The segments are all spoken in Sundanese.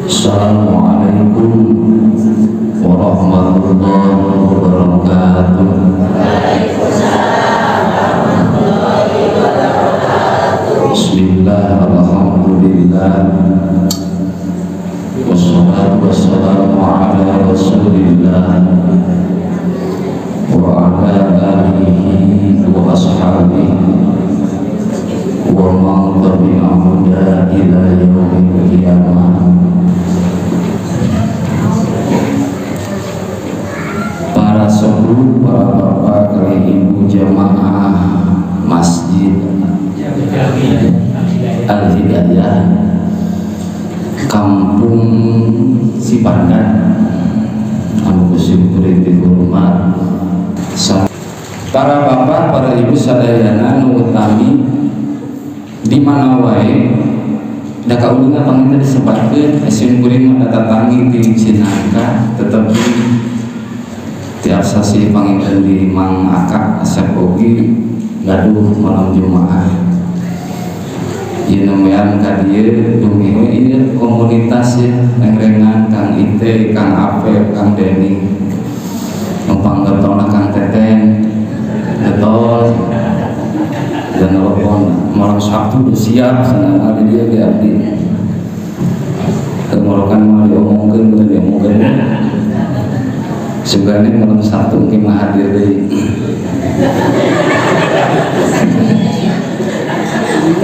Assalamualaikum warahmatullahi wabarakatuh. Bismillah, alhamdulillah, wassalatu wassalamu ala rasulillah wa ala alihi wa ashabihi wa man tabi'ahum ila yaumil qiyamah. Para sepuh, para bapak, kali ibu jamaah Masjid Al-Hidayah Kampung Cipandan, anu kuring dihormat para bapak, para ibu sadayana nu utami di mana wae da kaulinga panginten disebatkeun sim kuring mah datangi di Cinangka, tetapi tiap sasi panginten di Mang Akak Asep ogi gaduh malam Jumaah ieu nembean ka dieu bumi we ieu komunitas ya rengrengan Kang Ite, Kang Ape, Kang Deni numpang getolna Kang Teten getol dan telepon malam Sabtu udah siap sana ada dia ge abdi tenggorokan mau diomongkeun udah diomongkeun sugane malam Sabtu mungkin mah hadir deui.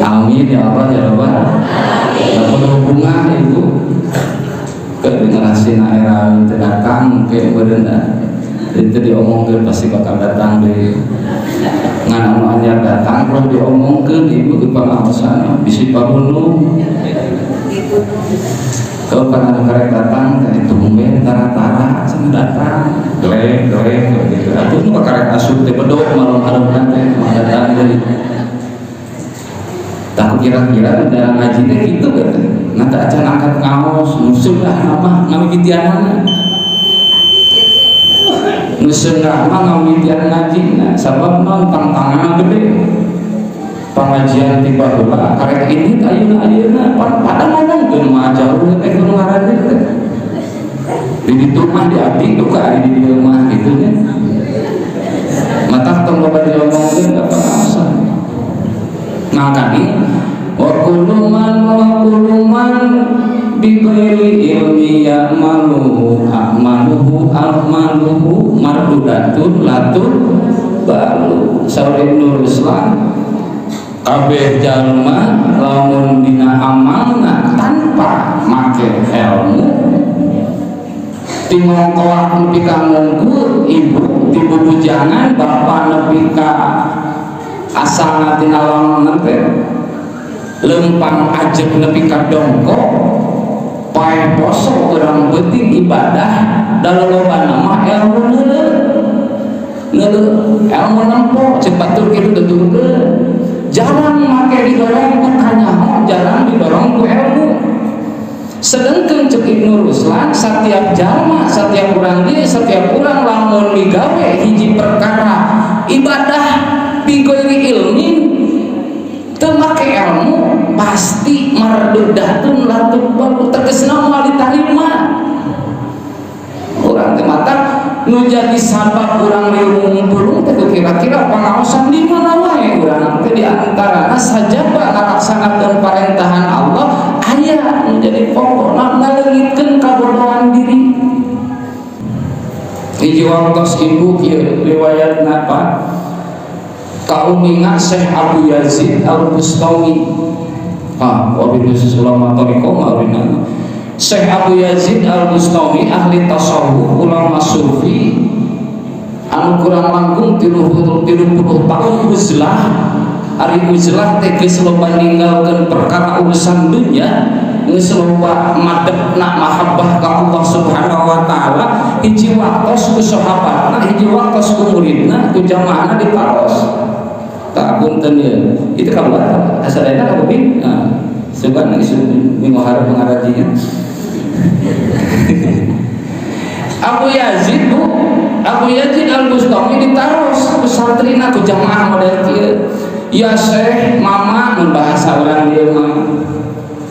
Amin ya Allah ya Rabbal alamin. Lamun bunga ibu kedengarasi era teu datang ke meureun itu diomongkeun pasti bakal datang deui. Ngan anu anyar datang terus diomongkeun ibu ke pangaosan bisi pagunung. Kalau anu karek datang teh tumben tara-tara cenah datang geleng geleng gitu. Atuh nu karek asup teh bedog malam hareupeun teh mah datang deui. Tak kira-kira udah ngaji teh gitu gitu. Nanti acan angkat ngaos, nu seunggah mah ngamimitianana. Nu seunggah mah ngamimitian ngaji, sabab non tangtangan gede. Pengajian tiba heula karek ini ayeuna ayeuna pada ngomongkeun mah jauh teh kudu ngaranna teh. Di ditu mah di abdi duka di dieu mah kitu nya. Matak tong loba diomongkeun da pangaosan. Makanya wa kullu man bi ghairi ilmi ya'malu a'maluhu a'maluhu mardudatun latun balu. Saur Ibnu Ruslan kabeh jalma lamun dina amalna tanpa make ilmu tingongkoak nepi ka mungkur ibu ti bubujangan bapak nepi ka asalna tina lamun teh lempang ajeg nepi ka dongkok pae poso urang beuting ibadah dalolobana mah ilmu neuleuh neuleuh ilmu nempo ceuk batur kitu tuturkeun jarang make didorong ku kanyaho, jarang didorong ku ilmu. Sedangkan cek Ibnu Ruslan setiap jalma, setiap urang dia, setiap urang lamun migawe hiji perkara ibadah bighairi ilmin teu make ilmu pasti mardudatun latun baru tegesna moal ditarima. Urang teh mata nu jadi sabab urang liung pulung teh kira-kira pangaosan di mana wae urang teh di antarana sajaba ngalaksanakeun parentahan Allah aya nu jadi pokokna ngaleungitkeun kabodohan diri. Hiji waktos ibu kieu riwayatna Pak kauninga Syekh Abu Yazid Al-Bustami. Ah, wabil khusus ulama thariqah mah Syekh Abu Yazid Al-Bustami ahli tasawuf ulama sufi anu kurang langkung 30 tahun uzlah. Ari uzlah teh geus loba ninggalkeun perkara urusan dunya, geus loba madepna mahabbah ka Allah Subhanahu wa taala. Hiji waktos ku sahabatna, hiji waktos ku muridna, ku jamaahna ditaros. Tak punten ya, itu kabuat asalnya kabupin. Nah, sugan isu minggu harap pengarajinya. Abu Yazid bu, Abu Yazid Al Bustami ditaros ku santrina ku jamaah model kieu. Ya Syekh, mama mun bahasa urang dieu mah.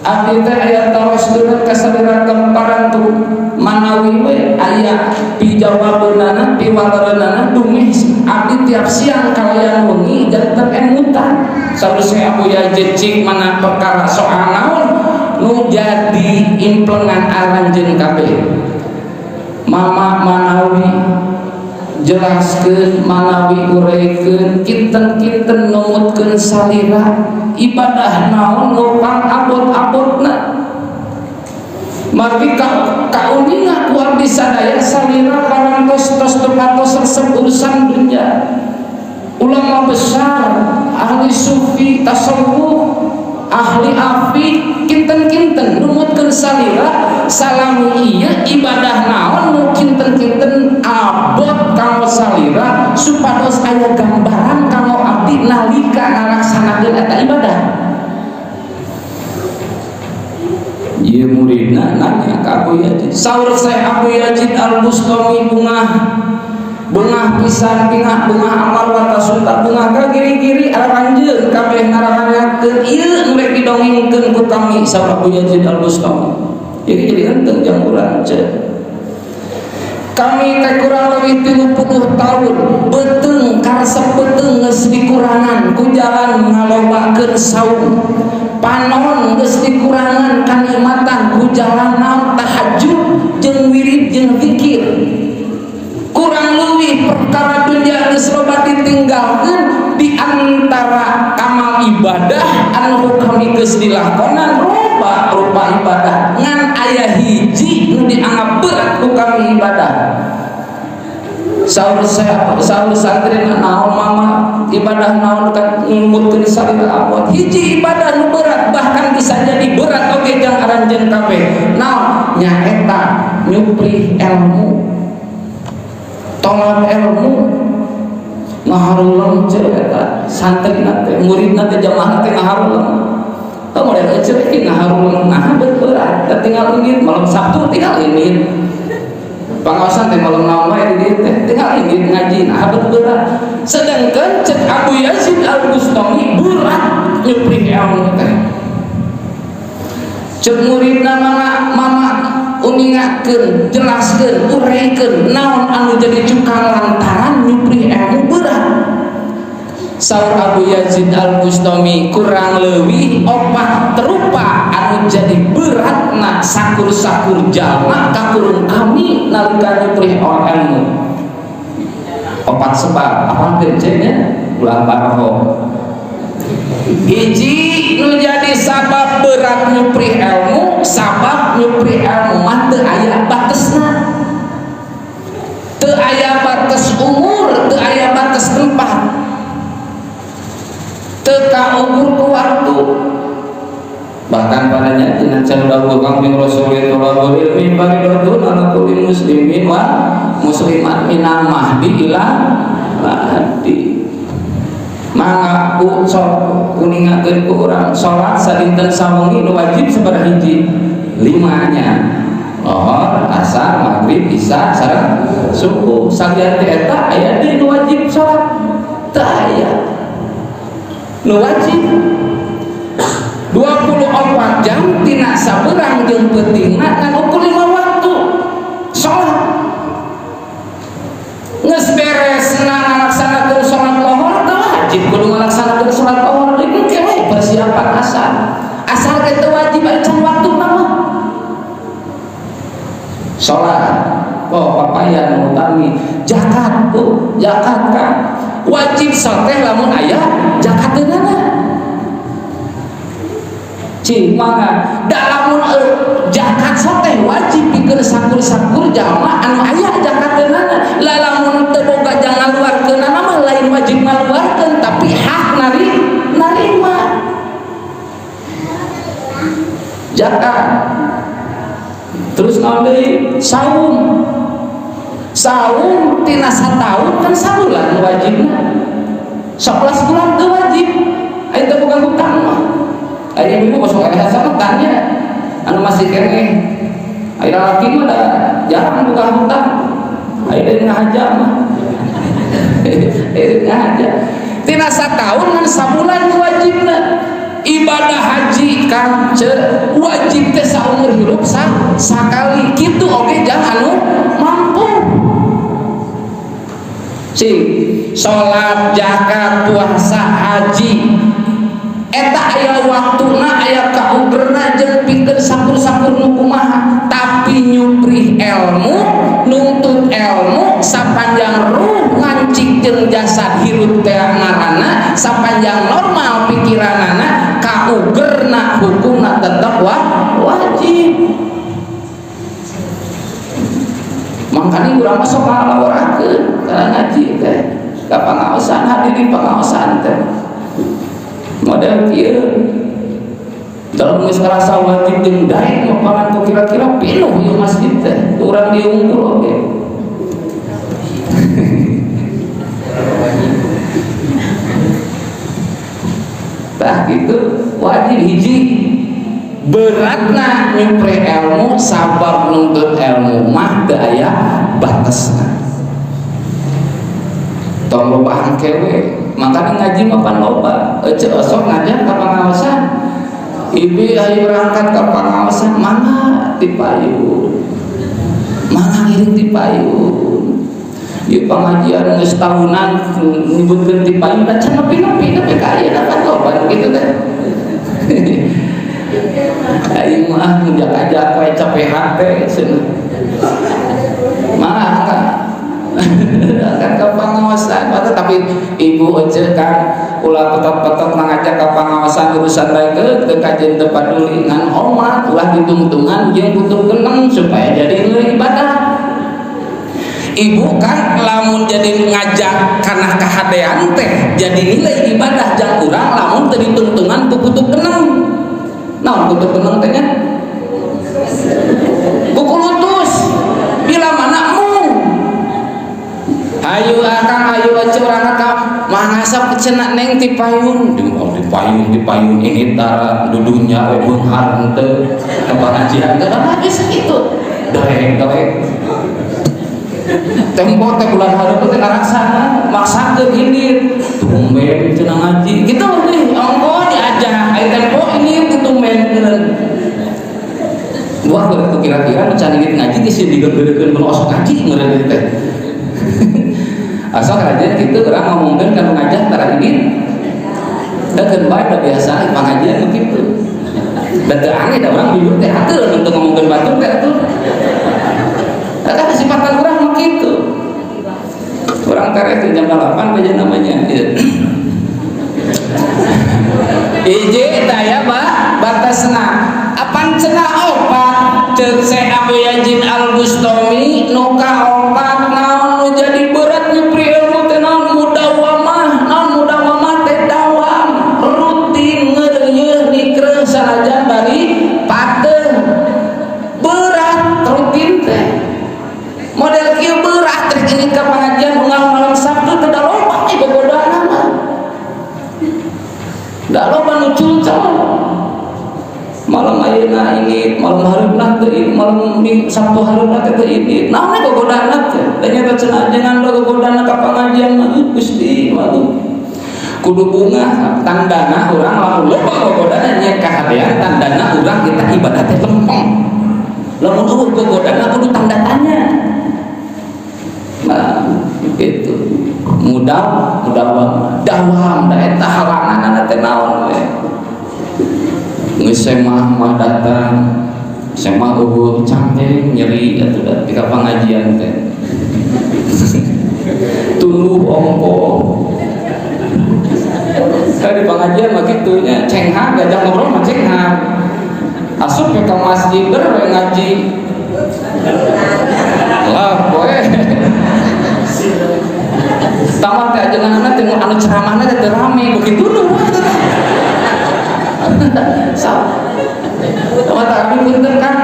Abdi teh aya taroskeun ka salira parantu manawi we aya pijawabeunana piwalereunana dumeh abdi tiap siang kalayan wengi janten emutan. Saurus Abu Yazid cik mana perkara soal naon nu jadi implengan aranjeun kabeh. Mama manawi jelaskeun manawi ureikeun kinten-kinten numutkeun salira ibadah naon nu pangabot-abotna margi kauninga ku abdi sadaya salira parantos tos tepatos resep urusan dunya. Ulama besar, ahli sufi, tasawuf, ahli afi, kinten-kinten numutkeun salira salami ieu ibadah naon nu kinten-kinten abot kanggo salira supados aya gambaran kanggo abdi nalika ngalaksanakeun eta ibadah. Ieu muridna nanya ka Abu Yazid. Saur Syekh Abu Yazid Al-Bustami bungah bungah pisan bingah bungah amal wa tasuta bungah ka giri-giri aranjeun kabeh ngarakanyakeun ieu nu rek didongengkeun ku kami saur Abu Yazid Al-Bustami. Jadi jadi henteu jang urang ceuk. Kami teh kurang lebih 30 tahun beuteung karesep beuteung geus dikurangan ku jalan ngalobakeun saum. Panon geus dikurangan kanikmatan ku jalan naon tahajud jeung wirid jeung zikir. Kurang leuwih perkara dunia geus loba ditinggalkeun di antara amal ibadah anu kami geus dilakonan rupa rupa ibadah ngan aya hiji nu dianggap berat ku kami ibadah. Saur saur santri naon mama ibadah naon kan numutkeun salira abot hiji ibadah nu berat bahkan bisa jadi berat oge jang aranjeun kabeh naon nyaeta nyuprih ilmu tolak ilmu ngaharuleng ceu eta santri teh murid teh jamaah teh ngaharuleng teu model eceu ge ngaharuleng nah berat tinggal indit malam Sabtu tinggal indit pangaosan teh malam naon wae di dieu teh tinggal indit ngaji nah berat sedangkan cek Abu Yazid Al-Bustami berat nyuprih ilmu teh cek muridna mama uningakeun jelaskeun uraikeun naon anu jadi cukang lantaran nyuprih ilmu berat. Saur Abu Yazid Al-Bustami kurang leuwih opat terupa anu jadi beratna sakur-sakur jalma kakurung kami nalika nyuprih ilmu. Opat sebab apa nya ulah baroho. Hiji nu jadi sabab berat nyuprih ilmu, sabab nyuprih ilmu mah teu aya batesna. Teu aya batas umur, teu aya batas tempat. Teu kaukur ku waktu. Bahkan padanya tina candau kang Rasulullah ilmi faridatun ala kulli muslimin wa muslimat minal mahdi ila mahdi. Mangga ku sok kuningakeun ku urang salat sadinten sawengi nu wajib sabaraha hiji limanya lohor, asar, maghrib, isya, sareng subuh. Salian ti eta aya deui nu wajib salat teu aya nu wajib 24 jam tina sabeurang jeung peutingna ngan ukur 5 waktu salat geus beres ngalaksanakeun salat lohor teu wajib kudu ngalaksanakeun salat lohor deui engke we persiapan asar asar ge teu wajib acan waktuna mah salat oh papayan utami zakat tuh zakat kan wajib soteh lamun aya zakateunana cing mangga da lamun zakat soteh wajib pikeun sakur-sakur jalma anu aya zakateunana la lamun teu boga jangan ngaluarkeunana mah lain wajib ngaluarkeun tapi hak narima zakat. Terus naon deui saum saum tina sataun kan sabulan wajibna 11 bulan teu wajib aya teu boga hutang mah aya ibu kosong aya sametannya anu masih keneh aya laki mah da jarang buka hutang aya deui ngahaja mah aya ngahaja tina sataun ngan sabulan wajibna. Ibadah haji Kang ce wajib teh saumur hirup sakali kitu oge jang anu mampu. Cing, salat, zakat, puasa, haji eta aya waktuna, aya kaugerna jeung pikeun sakur-sakur nu kumaha, tapi nyuprih ilmu, nuntut ilmu sapanjang ruh ngancik jeung jasad hirup teh ngaranna, sapanjang normal pikiranana, kaugerna, hukumna tetep wajib. Makanya urang mah sok ngalaworakeun kana ngaji teh ka pangaosan, hadirin pangaosan teh model kieu. Dalam geus ngarasa wajib jeung daek mah paranto kira-kira pinuh ieu masjid teh, urang diunggul oge. Tah kitu wajib hiji beratna nyupre ilmu, sabab nuntut ilmu mah teu aya batasna. Tong loba hangkewe, makanya ngaji mah pan loba. Ece osok ngajak ka pangaosan, ibi ayo berangkat ka pangaosan, mangga ti payun, mangga ngiring ti payun. Ieu pangajian geus tahunan nyebutkeun ti payun, da can nepi-nepi nepi ka ayeuna kan loba kitu teh. Aing mah ngajak-ajak we capek hate cenah. Mangga kan ke pangaosan, tapi ibu ece kan ulah petot-petot ngajak ke pangaosan urusan baik ke kajian teu paduli ngan hormat ulah ditungtungan jeung butuh geneng supaya jadi nilai ibadah. Ibu kan lamun jadi ngajak kana kahadean teh jadi nilai ibadah jang urang lamun teu ditungtungan ku kutu geneng. Naon kutu geneng teh nya? Kuku lutus bila mana mung ayo akang ayo aja urang ka mangasap cenah neng ti payun, oh, di payun, di payun ini tara dudunya we beunghar henteu ka pangajian teh geus kitu doeng doeng tempo teh bulan hareup teh ngaraksana maksakeun ini tumben cenah ngaji kitu deh ongko diajak aya tempo ini ditumbenkeun. Wah, kira-kira nu can ngaji geus digeureukeun mun osok ngaji meureun teh. Asal kerajaan gitu orang ngomongkan kalau ngajak tara ini dan kan baik udah biasa pengajian begitu dan teu aneh da orang bibir teh atuh untuk ngomongkan batur teh atuh kan kesempatan orang begitu orang tarik itu jam 8 aja namanya hiji taya bah batasna apan cenah opat ceuk Syekh Abu Yazid Al Bustami nu kaopat naon nu jadi berat nyupri ilmu teh naon mudawamah, naon mudawamah teh dawam rutin ngeureuyeuh nikreuh sanajan bari pateuh berat rutin teh model kieu berat rek ini ka pangajian unggal malam Sabtu teh da loba ieu gogodana mah da loba nu culcal malam ayeuna ini malam hareupna teh malam Sabtu hareupna teh ini naon gogodana teh da nya cenah ajengan gogodana ka pangajian mah Gusti mah kudu bunga tandana urang lamun loba gogodana nya kahadean tandana urang kita ibadah teh lempeng lamun eueuh gogodana kudu tanda tanya. Nah gitu mudah mudawam dawam da eta halanganna teh naon we geus semah mah datang semah eueuh cangkeng nyeri atuh da di pangajian teh tunduh ongko ka di pangajian mah kitu nya cenghar diajak ngobrol mah cenghar asup ke masjid ber we ngaji lah poe tambah teh ajenganna teh anu ceramahna teh rame begitu nu sama tak abdi punten kan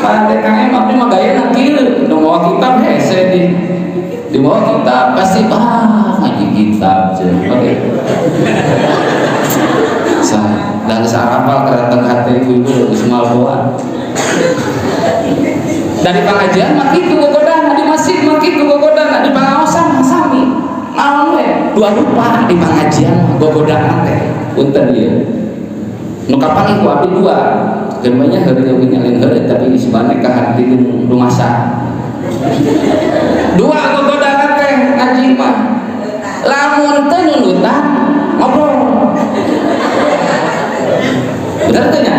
Pak TKM abdi mah gayana kieu nu mawa kitab hese di mawa kitab pasti ah ngaji kitab cenah oke dan sarapal kerateng hati ibu-ibu geus malboan dari pengajian mah kitu gogodana di masjid mah kitu gogodana di pangaosan mah sami naon we dua rupa di pengajian mah gogodana teh punten ieu Nu kapanggih ku abdi dua. Geun banyak heureuy oge nyalin heureuy tapi isbane ka hati jeung rumasa. Dua gogodana teh ngaji mah. Lamun teu nundutan ngobrol. Bener teu nya?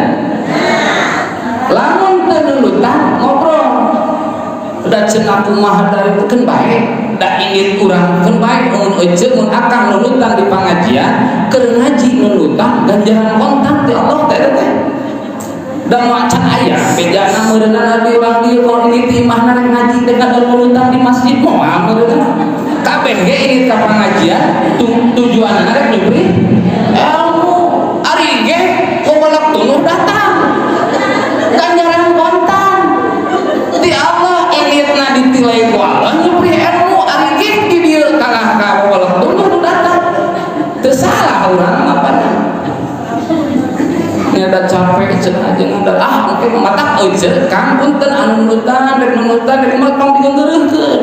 Lamun teu nundutan ngobrol. Udah cenah kumaha dari itu kan baik. Da ingin urang kan baik mun ece mun akang nundutan di pengajian, keur ngaji nundutan ganjaran kontan ti Allah teh teh. Da macan aya bejana meureunna nabi urang dieu kalau ini ti imahna rek ngaji teh kadon nundutan di masjid moal meureunna. Kabeh ge ini ka pengajian tujuanna rek nyupri ilmu. Ari ge kokolak tunuh datang ganjaran kontan di Allah initna ditilai ku Allah nyupri ilmu. Ari ge di dieu kalah ka kokolak tunuh nu datang teu salah urang mah pada ini ada capek cenah jeung ada ah mungkin mata euceut kang punten anu nundutan rek nundutan rek mah tong digeunggeureuhkeun.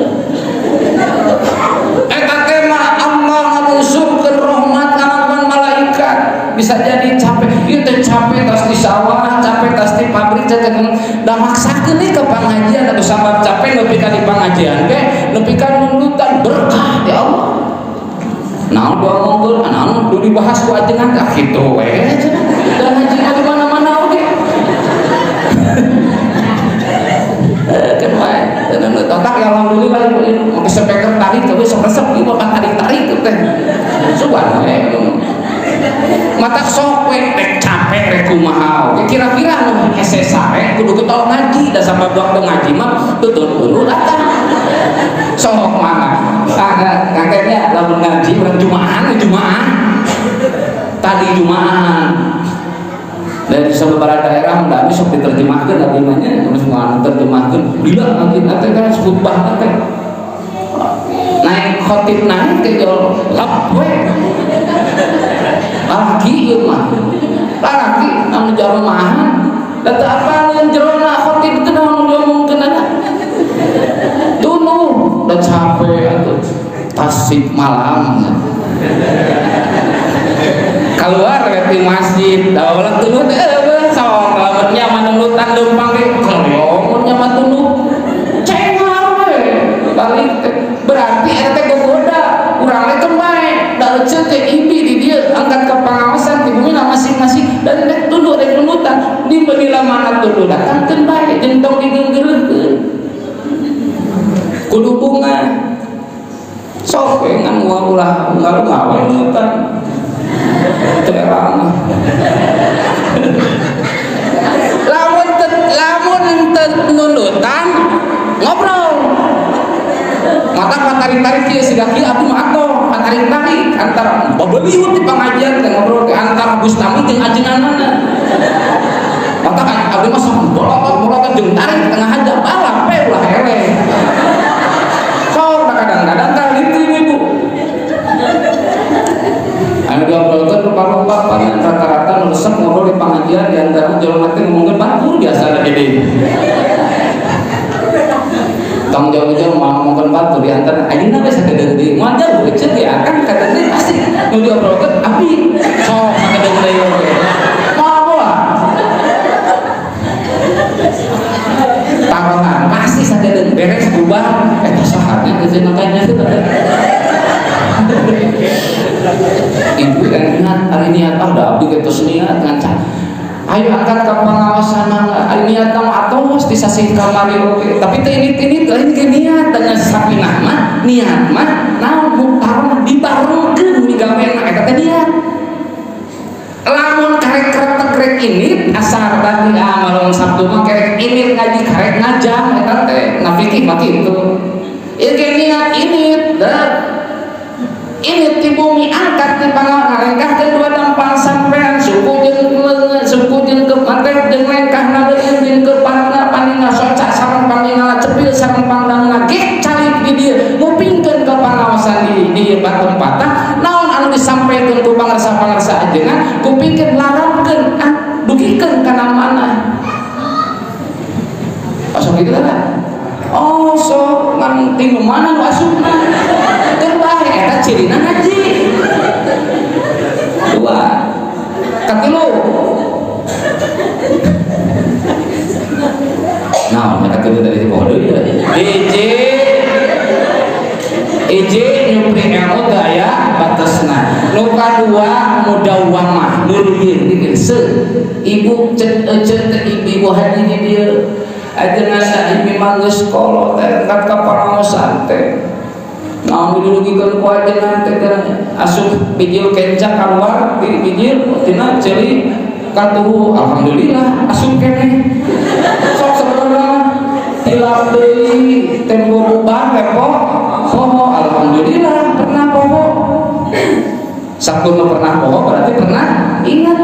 Eta teh mah Allah ngalusurkeun rahmat ngalakuan malaikat. Bisa jadi capek ieu teh capek tas di sawah, capek tas di pabrik, teh da maksakeun ke pengajian atau sabab capek nepi ka di pengajian ge nepi ka nundutan berkah ya Allah. Naon diomongkeun, naon nu dibahas ku ajengan ah kitu we cenah. Da ngaji mah di mana-mana oge. Kan wae dan otak ya alhamdulillah ibu ini make speaker tarik tapi sok resep ieu mah tarik-tarik teh. Sugan we mata sok we rek capek rek kumaha oge kira-kira nu hese sare kudu ketol ngaji da sabab waktu ngaji mah tutut dulu datang. Sok mangga. Kakeknya lamun ngaji urang jumahan jumaah. Tadi jumahan. Dari beberapa daerah mun abdi sok diterjemahkeun abdi mah nya terus moal terjemahkeun lila ngaji teh kan khutbah teh. Naik khotib naik ke jol lap we. Lalaki ieu mah. Lalaki anu jarumahan da teu apaleun jerona khotib teh naon diomongkeun ana. Tunuh da capek atuh. Tasik malam. Keluar ke masjid, da ulah tunuh teh eueuh sok lamun nya manundutan leumpang ge kelong nya mah tunuh. Cengar we balik teh. Berarti eta teh gogoda urang teh keun bae da eceuk teh ibi di dieu angkat ke pengawasan di bumi masing-masing dan rek tunduh rek nundutan di bila mana tunduh datang keun bae jeung tong digeunggeureuhkeun. Kudu bunga. Sok we ngan ulah ulah gawe nundutan. Terang. Lamun teu nundutan ngobrol. Mata patarik-tarik kieu siga kieu abdi mah atoh patarik-tarik antara babeliut di pengajian teh ngobrol ke antara Bustami jeung ajenganana. Mata kan abdi mah sok bolotot-bolotot jeung tarik tengah aja balap we ulah eleh. Sok kadang-kadang tah ditu ibu. Anu diobrolkeun rupa-rupa paling rata-rata nu resep ngobrol di pengajian di antara jelema teh ngomongkeun batur biasa da gede. Tong jauh-jauh mau ngomongkeun batur di antara ayeuna we sakedeung deui. Moal jauh eceuk ya kan kadeung deui pasti nu diobrolkeun abdi sok sakedeung deui oge. Moal moal. Tarohan pasti sakedeung beres bubar eta saha nya teh cenah teh. Ibu yang niat, hari niat ah udah abdi geus niat nganca. Ayo angkat ke pengawasan mangga. Ari niat mah atos di sasih kamari oge. Tapi teh ini lain ke niat dengan sapinah mah niat mah naon muktaron dibarengkeun migawena eta teh niat. Lamun karek kretek ini asar tadi ah malam Sabtu mah karek ini ngaji karek ngajam eta teh nafikih mah kitu. Ieu ge niat ini da ini di bumi angkat di pangalengkah dua dampal sampean suku jeung leungeun suku jeung kepantek jeung lengkah leueun jeung kepatna paningal soca sareng paningal cepil sareng pandangna ge calik di dieu ngupingkeun ka pangaosan di patempatan naon anu disampaikan ku pangarsa-pangarsa ajengan kupingkeun larapkeun ah dugikeun kana mana osok kitu kan oh sok ngan ti mana nu asupna keur bae eta cirina ngaji. Dua katilu Nah, mereka tuh tadi poho deui. Hiji hiji nyupri ilmu teu aya batesna. Nu kadua mudawamah meulieun se ibu cek ece teh ibu haji di dieu ajengan da ibu mah geus kolot teh ka pangaosan teh naon dilugikeun ku ajengan teh asup bijil kenca keluar di bijil tina ceuli katuhu alhamdulillah asup keneh sok sebenarnya hilap deui tempo bubar tempo poho alhamdulillah pernah poho satu nu pernah poho berarti pernah ingat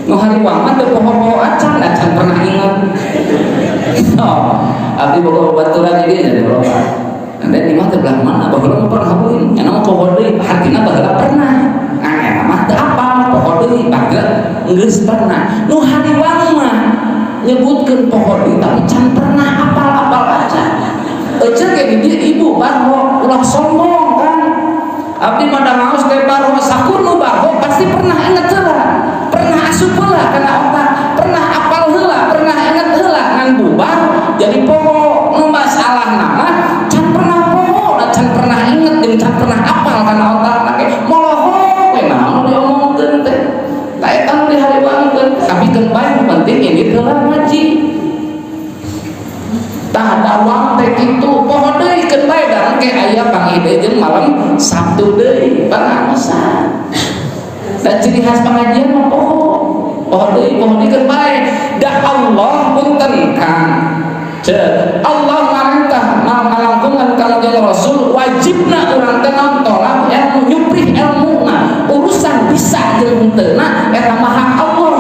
nu hariwang mah teu poho-poho acan acan pernah ingat. Oh, abdi boga babaturan ieu nya loba. Anda di mah teu belah mana baheula mah pernah ulin nya mah poho deui hartina baheula pernah ngan eta mah teu apal poho deui baheula geus pernah. Nu hariwang mah nyebutkeun poho deui tapi can pernah apal-apal aja. Ece ge di dieu ibu barho ulah sombong kan. Abdi mah da ngaos teh barho sakur nu barho pasti pernah inget heula. Pernah asup heula kana otak, pernah apal heula, pernah inget heula ngan bubar jadi poho. Nu masalah nama can pernah poho, da can pernah inget jeung can pernah apal kana otak ge molohok we naon diomongkeun teh. Ta eta nu dihariwangkeun, tapi keun bae penting ini heula ngaji. Tah dawam teh kitu poho deui keun bae da engke aya pangide jeung malam Sabtu deui pangaosan. Da ciri khas pengajian mah poho. Poho deui keun bae. Da Allah punten Kang. Ceuk Allah marentah ngalangkungan Kangjeng Rasul wajibna urang teh naon tolak ilmu nyuprih ilmuna urusan bisa jeung henteu na eta mah hak Allah.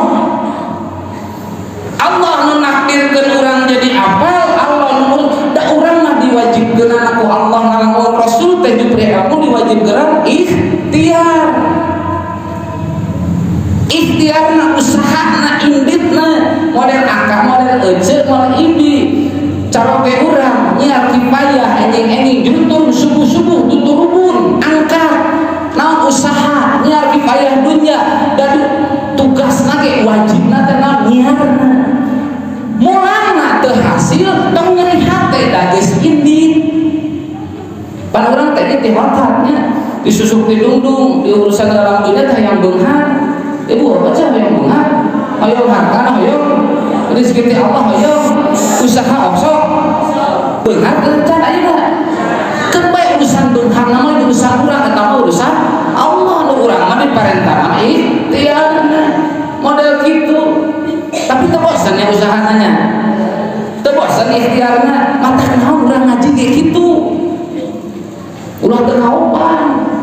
Allah nu nakdirkeun urang jadi apal, Allah nu da urang mah diwajibkeun ku Allah ngalangkungan Rasul teh nyuprih ilmu diwajibkeun ikhtiar. Ikhtiarna usahana inditna model akak model ece model ibi caroke urang nyiar kifayah enjing-enjing jutur subuh-subuh tuturubun angkat naon usaha nyiar kifayah dunya dan tugasna ge wajibna teh naon nyiarna mulana teu hasil tong nyeri hate da geus indit pan urang teh teh nya disusuk didungdung di urusan dalam dunia teh hayang beunghar. Ibu apa sih hayang beunghar hayang harta hayang rezeki ti Allah hayang usaha osok beunghar teu can ayeuna keun bae urusan beunghar mah urusan urang eta mah urusan Allah nu urang mah diparentahna ikhtiarna model kitu tapi teu bosan ya usahana nya teu bosan ikhtiarna mata naon urang ngaji ge kitu ulah teu kaopan.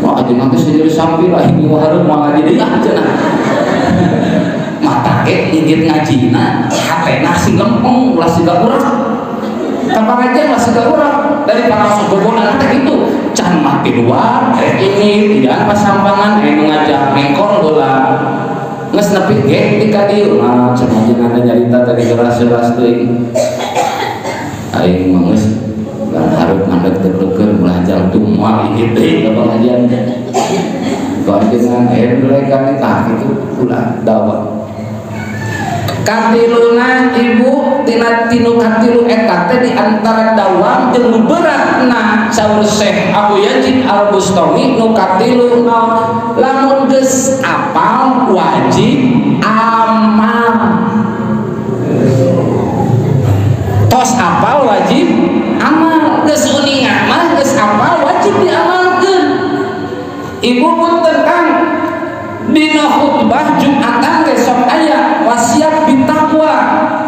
Wah, aja nanti sendiri sambil lah ibu harus mau ngaji deui ah cenah. Mata ke nyingit ngajina, hatena sing lempeng ulah siga urang. Kapan aja ulah siga urang dari para gogolan teh gitu. Can mah di luar, rek ini tidak pasampangan anu ngajak mengkol heula. Geus nepi ge di ka dieu. Nah, cenah ajengan nyarita tadi jelas-jelas deui. Aing mah geus ulah hareup mandek teu leukeun ulah jantung moal indit deui ka pengajian teh. Ku ajengan mereka tah kitu ulah dakwah. Katiluna ibu tina tinu katilu eta teh di antara dawam jeung nu beratna saur Syekh Abu Yazid Al Bustami nu katilu naon lamun geus apal wajib amal. Tos apal wajib amal geus uninga mah geus apal wajib diamalkeun. Ibu punten Kang dina khutbah Jumatan ge sok aya wasiat bitaqwa.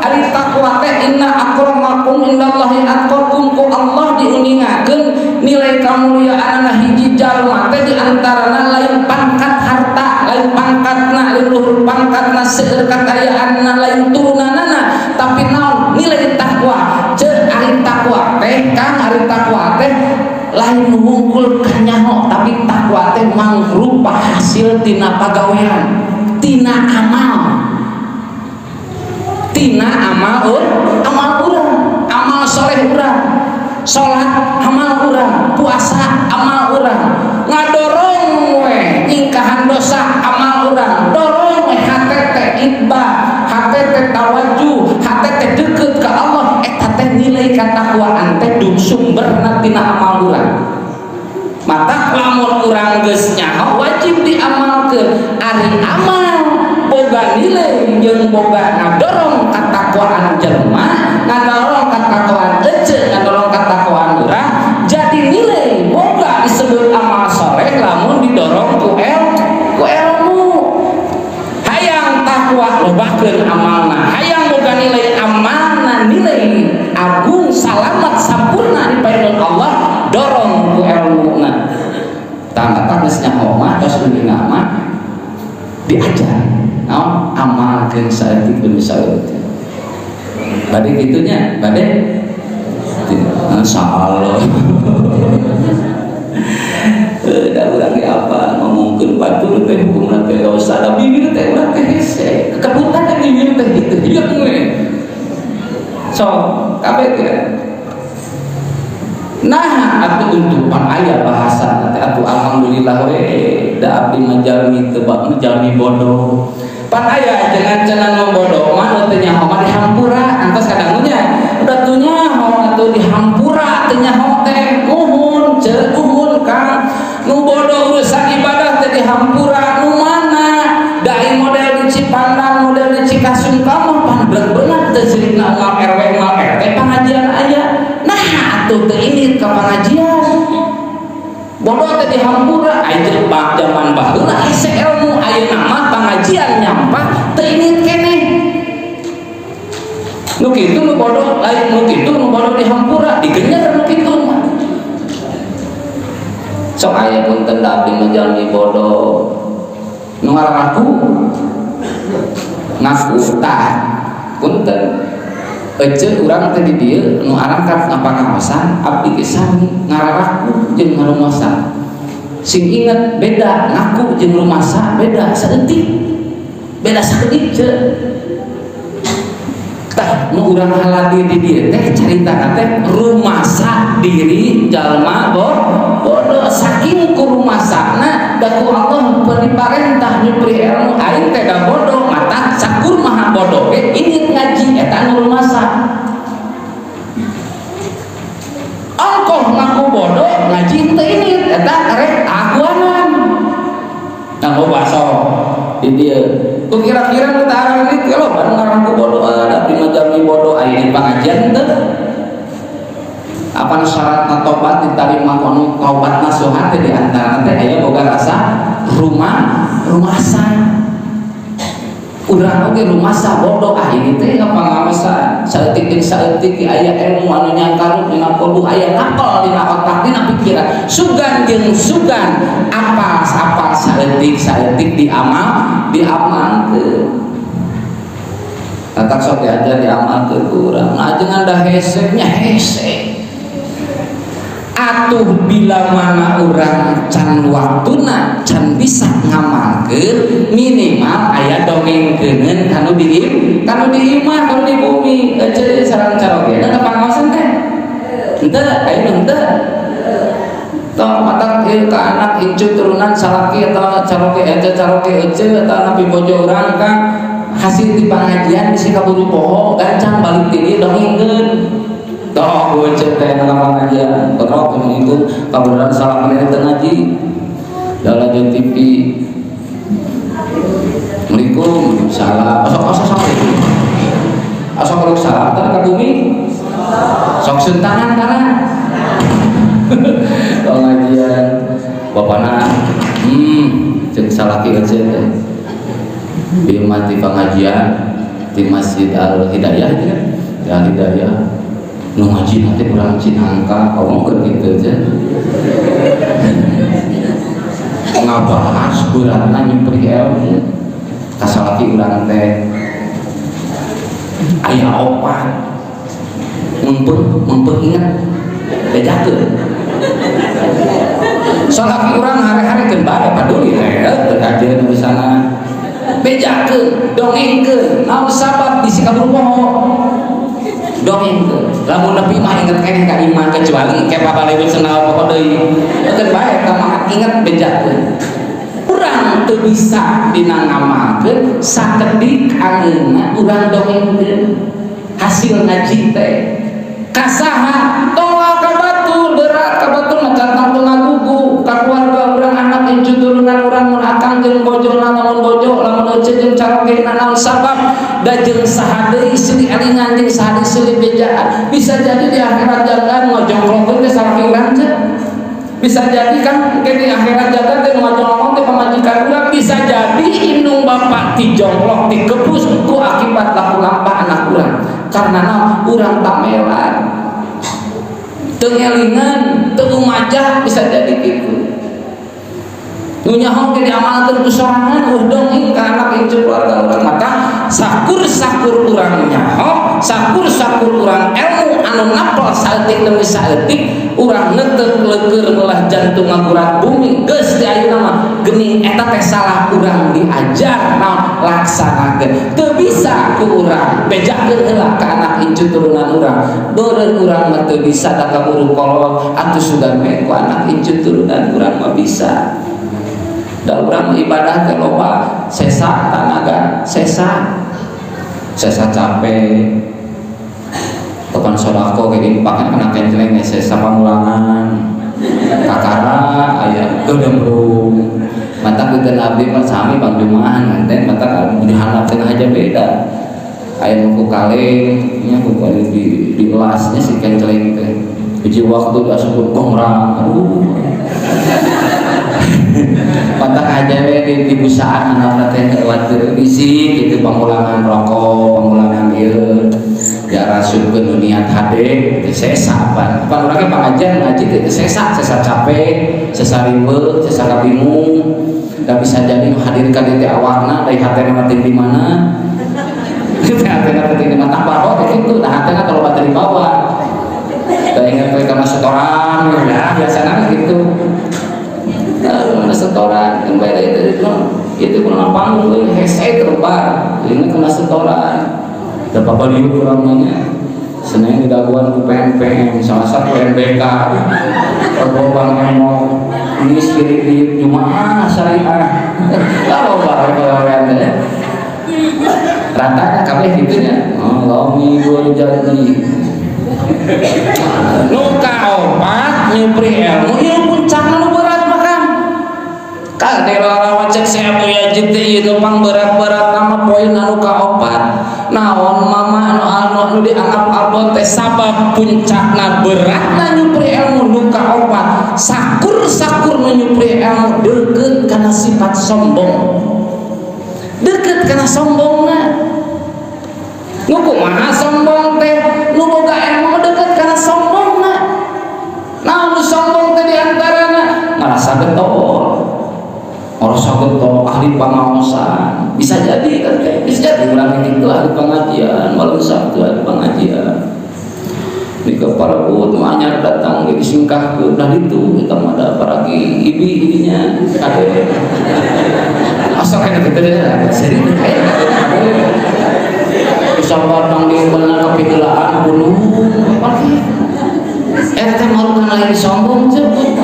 Ari taqwa teh inna akramakum indallahi atqakum ku Allah diuningakeun nilai kamuliaanna hiji jalma teh di antarana lain pangkat harta, lain pangkatna, lain luhur pangkatna, seueur kakayaanna, lain turunanana, tapi naon nilai takwa. Ceuk ari takwa teh Kang, ari takwa teh lain hungkul kanyaho, tapi takwa teh mangrupa hasil tina pagawean, tina amal, tina amal amal urang, amal soleh urang, salat amal urang, puasa amal urang, ngadorong we nyingkahan dosa amal urang, dorong we hate teh boga ngadorong katakwaan jelema, ngadorong katakwaan ece, ngadorong katakwaan urang. Jadi nilai boga disebut amal soleh lamun didorong ku ku ilmu. Hayang takwa, lobakeun amalna. Hayang boga nilai amalna, nilai agung, salamat, sampurna di payun Allah, dorong ku ilmuna. Tah, geus nyaho mah, tos uninga mah, diajar naon, amalkeun saeutik demi saeutik. Bade kitu nya, bade insyaallah. Da urang ge apa ngomongkeun batur teh hukumna teh dosa, da bibir teh urang teh hese kekebutan teh, bibir teh kitu hieuk we. So kabeh teh. Nah, atuh untuk pan aya bahasa teh atuh, alhamdulillah we, da abdi mah jalmi teu jalmi bodoh. Pan aya jangan cenah nu bodoh mah nu teu nyaho mah dihampura, antos kadangunya. Udah tuh nyaho atuh dihampura, teu nyaho teh muhun ce, muhun Kang. Nu bodoh urusan ibadah teh dihampura nu mana? Da model di Cipandang, model di Cikasungka mah pan bener teu sirikna unggal RW, unggal RT pengajian aya. Nah, atuh teu ini ka pengajian. Bodoh teh dihampura, aya bak zaman baheula hese ilmu, ayeuna mah pengajian nyampah teu ini keneh. Nu kitu nu bodoh, lain nu kitu nu bodoh dihampura, digenyer nu kitu mah. Sok aya, punten, da abdi mah jalmi bodoh. Nu ngaku ngaku tah, punten. Ece urang teh di dieu nu arangkat ngapangaosan, abdi ge sami ngararaku jeung ngarumasa. Sing inget, beda ngaku jeung rumasa, beda saeutik. Beda saeutik ce. Tah, nu urang haladi di dieu teh carita teh rumasa diri jalma bodoh, saking ku rumasana da ku Allah diparentah nyupri ilmu. Aing teh da bodoh, mata sakur maha bodoh ge ingin ngaji, eta nu rumasa. Ongkoh ngaku bodoh, ngaji teu ini, eta karek akuanan. Nah, loba sok di dieu ku kira-kira nu tarang ini loba nu ngaku bodoh, ada abdi mah jalmi bodoh, aya di pengajian teu. Apa syarat tobat diterima? Kono tobat nasuhan teh di antara teh aya boga rasa rumasa. Urang oge rumasa bodoh, ah ini teh ngapangaosan saeutik jeung saeutik aya ilmu anu nyangkaruk dina kalbu, aya ngapal dina otak, dina pikiran, sugan jeung sugan apal apal saeutik saeutik diamal, diamalkeun. Tatak sok diajar, diamalkeun ku urang. Nah, jangan dah hese nya, hese atuh. Bila mana urang can waktuna, can bisa ngamalkeun, minimal aya dongengkeuneun kanu di kanu di imah, kanu di bumi. Ece sareng caroge ka pangaosan teh henteu, aya henteu tong matak ieu ka anak incu turunan, salaki atau caroge, ece caroge, ece atau nabi bojo urang. Kang, hasil di pengajian bisi kaburu poho, gancang balik ti dieu dongengkeun. Toh gue teh nang pengajian, terus itu kabeneran salah meneh teu ngaji. Dalam TV. Assalamualaikum, salam. Asok asok asok. Asok kalau salam teh ka bumi. Sok sentangan tangan. Pengajian bapana, cek salaki ece teh. Ieu mah di pengajian di Masjid Al Hidayah ya. Al Hidayah. Nu ngaji nanti kurang Cinangka, ngomong gitu aja. Ngabahas beratna nyupri ilmu. Kasalaki urang teh aya opat. Mumpung mumpung inget, bejakeun. Salaki urang hari-hari keun bae paduli teh teu kajeun di sana. Bejakeun, dongengkeun, naon sabab bisi kaburu poho. Dongengkeun. Lamun nepi mah inget keneh ka imah, kecuali engke pabalewit senal poho deui. Keun bae eta mah, inget, bejakeun. Urang teu bisa dina ngamalkeun, sakedik angeunna urang dongengkeun hasil ngaji teh. Kasaha? Tong ka batur, berat ka batur mah, can tangtu ngagugu ka keluarga urang, anak incu turunan urang, mun akang jeung bojona, lamun bojo, lamun ece jeung carogena. Naon sabab? Da jeung saha deui silih elingan, jeung saha deui silih bejaan. Bisa jadi di akhirat jalan ngojongklokkeun teh salaki urang teh. Bisa jadi kan ke di akhirat jalan teh ngojongklok teh pamajikan urang. Bisa jadi indung bapak dijongklok, dikebus ku akibat laku lampah anak urang. Karena naon? Urang tamelan, teu ngelingan, teu umajah, bisa jadi gitu. Nu nyaho ge diamalkeun ku sorangan, dongeng ka anak incu keluarga urang. Maka sakur-sakur urang nyaho, sakur-sakur urang ilmu anu napel saeutik demi saeutik, urang neuteuk leukeur melah jantung ngagurat bumi geus di ayeuna mah geuning eta teh salah urang diajar naon laksanakeun. Teu bisa ku urang bejakeun heula ka anak incu turunan urang. Beureun urang mah teu bisa da kaburu kolot atuh, sugan we ku anak incu turunan urang mah bisa. Da urang ibadah teh loba sesa tanaga, sesa sesa capek. Kapan sodako kayak infaknya kena kenceleng, sesa pamulangan kakara aya gedembrung. Mata kita abdi mah sami pangjumahan nganten mata di handap tengah aja beda. Aya nu ku kaleng nya, ku kaleng di elasnya si kenceleng teh hiji waktu diasup gongrang, aduh. Pantak aja we di busaan anak teh waktu bisi gitu, pamulangan rokok, pamulangan ieu ya rasupkeun niat hade teh sesa. Pan pan urang ge pangajian ngaji teh sesa, sesa capek, sesa riweuh, sesa kabingung. Da bisa jadi hadir ka dieu teh awalna dari hatena mah di mana, hatena teh di mana tambah teh kitu. Da hatena kalau bateri dibawa da ingat we kana setoran ya, biasana gitu. Nah, setoran kan bae itu itu kurang panggung euy, hese terbar ini kena setoran. Da pabalieu urang mah nya Senin didaguan ku PMPM, salah satu MBK, Rebo Bang Emo, ini spirit di Jumaah syariah. Lah loba gawean teh. Ratanya kabeh kitu nya. Oh, lomi gua jadi. Nu kaopat nyupri ilmu, ieu puncakna nu berat mah kan. Kade lalawan cek si Abu Yazid teh ieu pang berat-berat nama poin anu kaopat. Naon mama anu anu anu dianggap abot teh sabab puncakna beratna nyupri ilmu nu kaopat. Sakur-sakur nu nyupri ilmu deket kana sifat sombong. Deket kana sombongna. Nu kumaha sombong teh? Nu boga ilmu deket kana sombongna. Nah, nu sombong teh diantarana ngarasa getol. Ngarasa getol ahli pangaosan. Bisa jadi kan kayak bisa jadi urang itu ahli pengajian, malam Sabtu ahli pengajian. Di ke para nu anyar datang di singkah ke belah itu kita mah ada paragi ibi ininya kade. Asal kayak gitu deh, sering kayak kade. Bisa batang di benar kepikiran bunuh apa teh marukan lain sombong sebut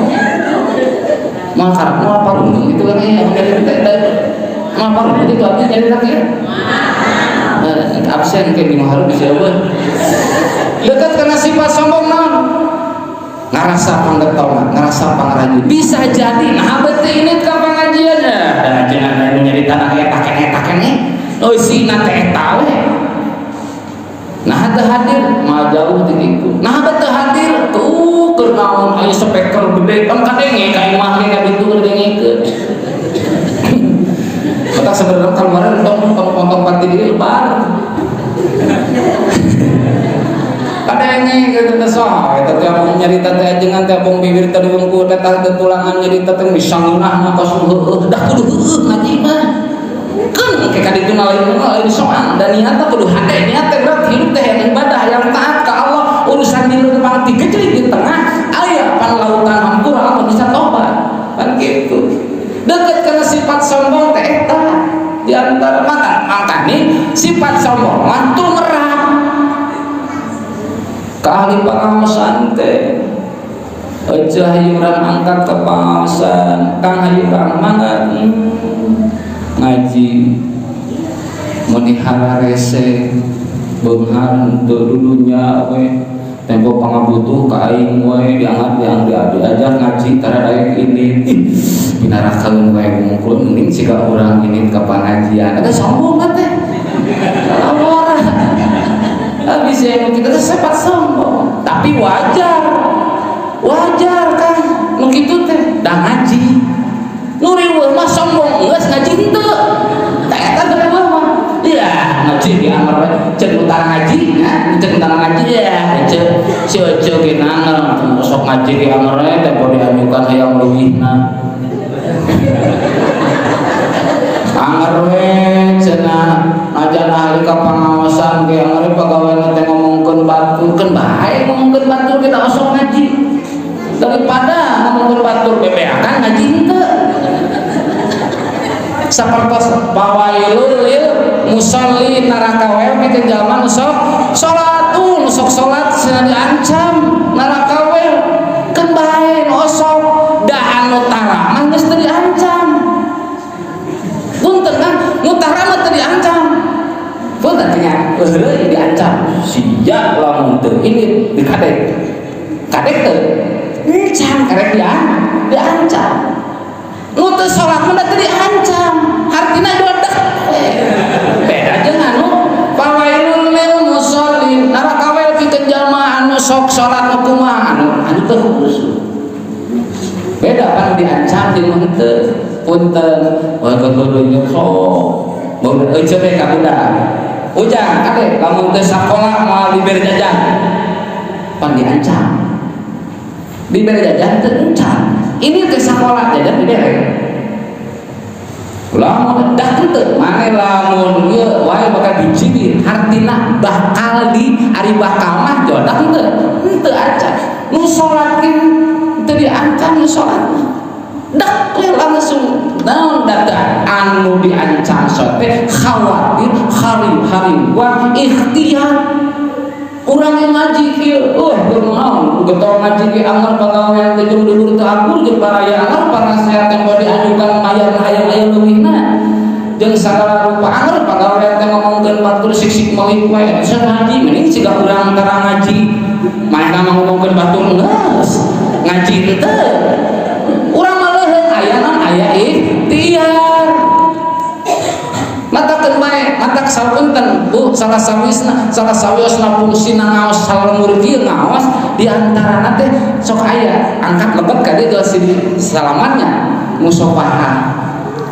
mal karep mau apa rundung itu kan ya mau apa rundung itu artinya jadi tak ya absen kayak di mahal bisa apa dekat karena sifat sombong non ngerasa panggetong, ngerasa pangrajin bisa jadi. Nah, berarti ini ke pengajian ya dan jangan nyari tanah kayak takene takene oh si nate eta we. Nah, teu hadir mah jauh ti ditu. Nah, teu hadir tuh keur naon aya speaker gede kan kadenge ka imah ge ka ditu kadengekeun. Mata sebenarnya kemarin tong tong potong parti di lebar. Kadenge gitu teh soh eta teh abong nyarita teh ajengan teh abong bibir teh wungkul teh tah tulangan nyarita teh bisa ngeunahna kos heueuh dah kudu heueuh ngaji mah. Kan kayak kaditu lain lain soal dan niatnya kudu hade, niat teh berat hidup teh yang ibadah yang taat ke Allah. Urusan di lempang tiga di tengah aya pan lautan hampura Allah bisa tobat kan gitu. Deket karena sifat sombong teh eta di antara maka makanya sifat sombong mah tumerap ke ahli pengawasan teh. Aja hayuran angkat ke pengawasan kang hayuran mangga ngaji melihara rese beunghar teu dudunya we tempo pangabutuh ka aing we diangkat yang diajak ngaji tara daek ini pinarakeun we bungkul mending siga urang ini ka pangajian eta sombong kan teh. bisi anu kitu teh sifat sombong, tapi wajar. Wajar kan nu kitu teh da ngaji. Nu riweuh mah sombong geus ngaji henteu. Tah eta teh riweuh mah. Ya, ngaji di amar we ceuk nu tara ngaji nya, ceuk nu tara ngaji ya, ceuk si Ece ge nangel sok ngaji di amar we teh diajukan hayang leuwihna. Anger we cenah ajan ahli ka pangaosan ge anger pagawean teh ngomongkeun batur keun bae ngomongkeun batur kita osok ngaji daripada ngomongkeun batur bebeakan ngaji henteu. Sapertos fawailul lil musallin neraka we pikeun jalma nu sok salat nu sok salat cenah diancam neraka we keun bae nu osok da anu tara mah geus teu diancam. Punten kan nu tara mah teu diancam. Punten nya heureuy diancam sia lamun teu ini dikadek. Kadek teu? Encan karek diancam. Nu teu salat mah teu diancam. Hartina jodoh. Beda jeung anu fawailul lil musallin neraka we pikeun jalma anu sok salat nu kumaha anu teu khusyuk. Beda kan diancam jeung henteu. Punten wah kudu sok. Mun euceut teh ka budak. Ujang kade lamun teu sakola moal dibere jajan. Pan diancam. Dibere jajan teu encan. Ini teh sakola jajan dibere. Lamun dah henteu mane lamun ieu wae bakal dicibir hartina bakal di ari bakal mah jodoh henteu. Henteu acan. Nu salat teu diancam nu salat. Dak we langsung naon data anu diancam sote khawatir hari-hari ikhtiar urang yang ngaji kieu kunaon getol ngaji ge anger pagawean teh jeung dulur teu akur jeung baraya anger panasehat tempo diajukan mayar hayang aya leuwihna jeung sagala rupa anger pagawean teh ngomongkeun batur sik-sik meulik we bisa ngaji mending siga urang tara ngaji manehna mah ngomongkeun batur geus ngaji teu urang mah leuheung aya naon aya ikhtiar matakeun bae matak sapunten Bu salah sawisna salah sawiosna fungsina ngaos salemur kieu ngaos di antarana teh sok aya angkat lebet ka dieu jelas salamannya musafahah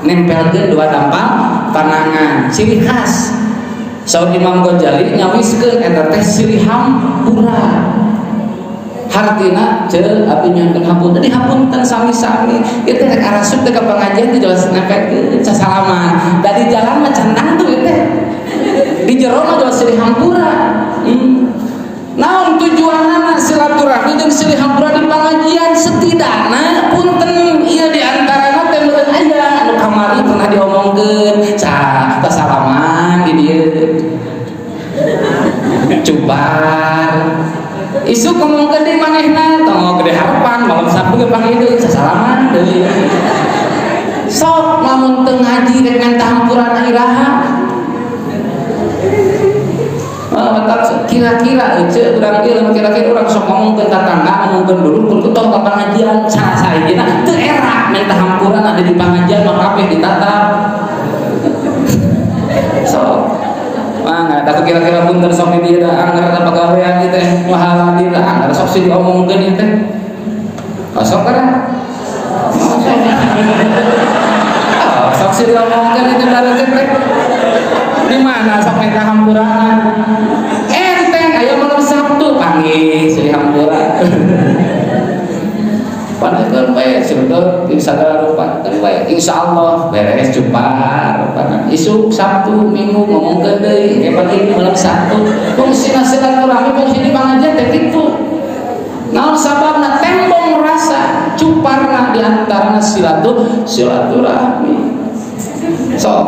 nempelkeun dua dampal panangan ciri khas saur Imam Ghazali nyawiskeun eta teh silih hampura hartina ceuk abdi nyuhunkeun hapunten dihapunten sami-sami ieu teh rek arasup teh ka pangajian teh jelas nempelkeun sasalaman da di jalan mah can tangtu ieu teh di jero mah jelas silih hampura. Naon tujuanana silaturahmi jeung silih hampura di pangajian setidakna punten ieu di antarana teh meureun aya anu kamari pernah diomongkeun sasalaman di dieu cubar isuk ngomongkeun deui manehna tong gede harapan malam Sabtu ge panggih sasalaman deui sok lamun teu ngaji rek minta hampurana iraha kira-kira ece urang ieu lamun kira-kira urang sok ngomongkeun tatangga ngomongkeun dulur kun tong ka pangajian salah sahijina teu era minta hampurana ada di pangajian mah kabeh ditatap sok mangga da kira-kira punten sok di dieu da angger da pagawean ieu teh mahala dieu da angger sok sih diomongkeun ieu teh sok kana sok sih diomongkeun ieu teh darekeun teh di mana sok minta hampurana enteng aya malam Sabtu panggih silih hampura panakeun bae seudeut di sagala rupa keun bae insyaallah beres cupar isuk Sabtu Minggu ngomongkeun deui ge pagi malam Sabtu fungsina silaturahmi fungsi di pangajian teh kitu naon sababna tembong rasa cuparna di antarana silaturahmi sok